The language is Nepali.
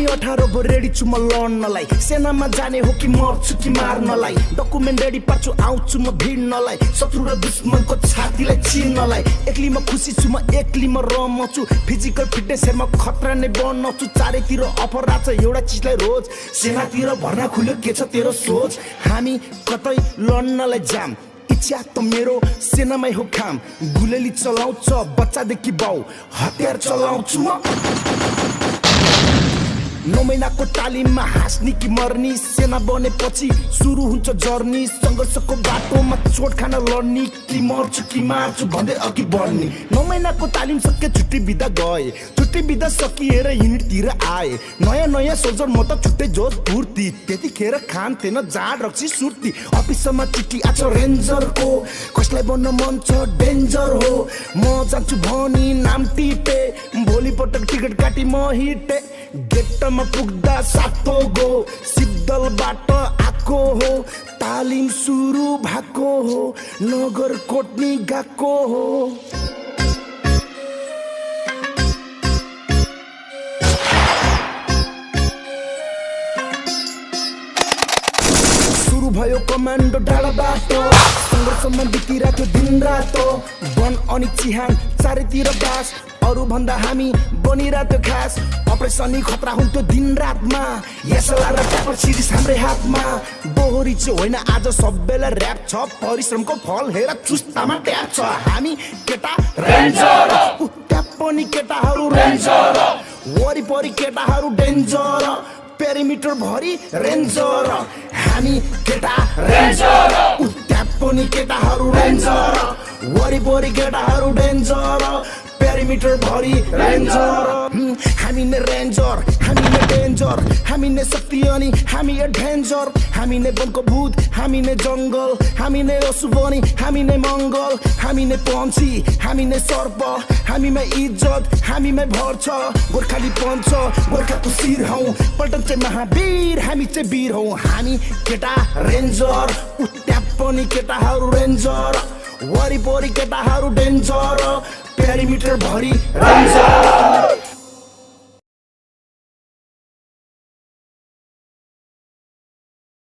18 भो रेडी छु म लड्नलाई सेनामा जाने हो कि मर्छु कि मार्नलाई डकुमेन्ट रेडी पार्छु आउँछु म भिड्नलाई शत्रु र दुश्मनको छातीलाई चिर्नलाई एक्लै म खुसी छु म एक्लै म रमछु फिजिकल फिटनेस हेरमा खतरा नै बनाउँछु चारैतिर अफर राछ एउटा चिजलाई रोज सेनातिर भर्ना खुल्यो के छ तेरो सोच हामी कतै लड्नलाई जाम इच्छा त मेरो सेनामै हो काम गुलेली चलाउँछ बच्चादेखि बाउ हतियार चलाउँछु म 9 महिनाको तालिममा हाँस्ने कि मर्नी सेना बनेपछि सुरु हुन्छ जर्नी संघर्षको बाटोमा चोट खान लड्ने कि मर्छु कि मार्छु भन्दै अघि बढ्ने 9 महिनाको तालिम सके छुट्टी बिदा गए छुट्टी बिदा सकिएर युनिटतिर आए नयाँ सोल्जर म त छुट्टै जोस फुर्ती त्यतिखेर खान थिएन जाड रक्सी सुर्ती अफिसमा चिठी आछ रेन्जरको कसलाई बन्न मन छ डेन्जर हो म जान्छु भनी नाम टिपे भोलिपटक टिकट काटी म हिटे गेटमा पुग्दा सातो गो सिद्धलबाट आको हो तालिम सुरु भएको हो नगर कोट्नी गएको हो सुरु भयो कमान्डो डाँडाबाट संघर्षमा बितिरहेको दिन रातो वन अनि चिहान चारैतिर बास अरु भन्दा हामी बनिरहेको खास अपरेसनी खतरा हुन्थ्यो दिन रातमा यसला र ट्यापर सिरिज हाम्रै हातमा दोहोरी चाहिँ होइन आज सबैलाई ऱ्याप छ परिश्रमको फल हेर चुस्तामा ट्याप छ हामी केटा रेन्जर त्यहाँ पनि केटाहरू रेन्जर वरिपरि केटाहरू डेन्जर पेरिमिटर भरि रेन्जर हामी केटा रेन्जर त्यहाँ पनि केटाहरू रेन्जर वरिपरि केटाहरू डेन्जर पेरिमिटर भरि रेन्जर हामी नै रेन्जर हामी नै डेन्जर हामी नै शक्ति अनि हामी एडभेन्चर हामी नै वनको भूत हामी नै जङ्गल हामी नै असुबनी हामी नै मङ्गल हामी नै पन्छी हामी नै सर्प हामीमै इज्जत हामीमै भर छ गोर्खाली पञ्च गोर्खाको शिर हौ पल्टन चाहिँ महावीर हामी चाहिँ वीर हौ हामी केटा रेन्जर त्यहाँ पनि केटाहरू रेन्जर वरिपरि केटाहरू डेन्जर पेरिमिटर भरि रेन्जर